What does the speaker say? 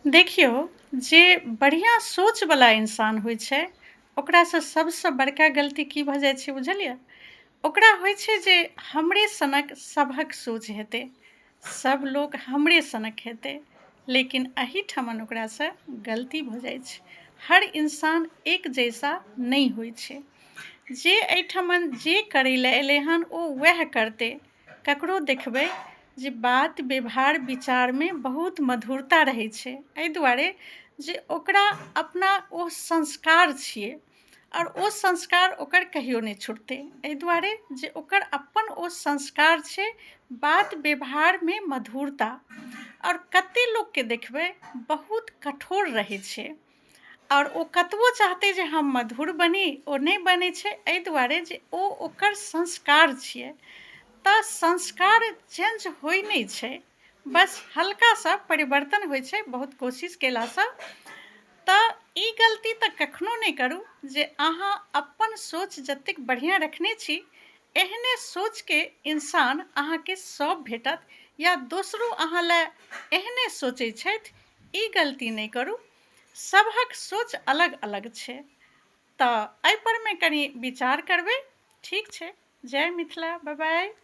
देखियौ, जे बढ़िआँ सोचवला इंसान होइ छै, ओकरासँ सभसँ बड़का गलती की भऽ जाइ छै बुझलियै? ओकरा होइ छै जे हमरे सनक सभक सोच हेतै, सभ लोक हमरे सनक हेतै, लेकिन एहिठमन ओकरासँ गलती भऽ जाइ छै। हर इंसान एक जैसा नहि होइ छै। जे एहिठमन जे करै लए एलै हन ओ वएह करतै। ककरो देखबै जे बात व्यवहार विचारमे बहुत मधुरता रहै छै, एहि दुआरे जे ओकरा अपना ओ संस्कार छियै आओर ओ संस्कार ओकर कहियो नहि छुटतै, एहि दुआरे जे ओकर अपन ओ संस्कार छै बात व्यवहारमे मधुरता। आओर कते लोकके देखबै बहुत कठोर रहै छै, आओर ओ कतबो चाहतै जे हम मधुर बनी, ओ नहि बनै छै, एहि दुआरे जे ओ ओकर संस्कार छियै। तऽ संस्कार चेंज होइ नहि छै, बस हल्का सा परिवर्तन होइ छै बहुत कोशिश कयलासँ। तऽ ई गलती तऽ कखनो नहि करू जे अहाँ अपन सोच जतेक बढ़िआँ रखने छी, एहने सोचके इंसान अहाँके सभ भेटत या दोसरो अहाँ लए एहने सोचै छथि, ई गलती नहि करू। सभक सोच अलग अलग छै, तऽ एहिपरमे कनि विचार करबै। ठीक छै, जय मिथिला, बाय बाय।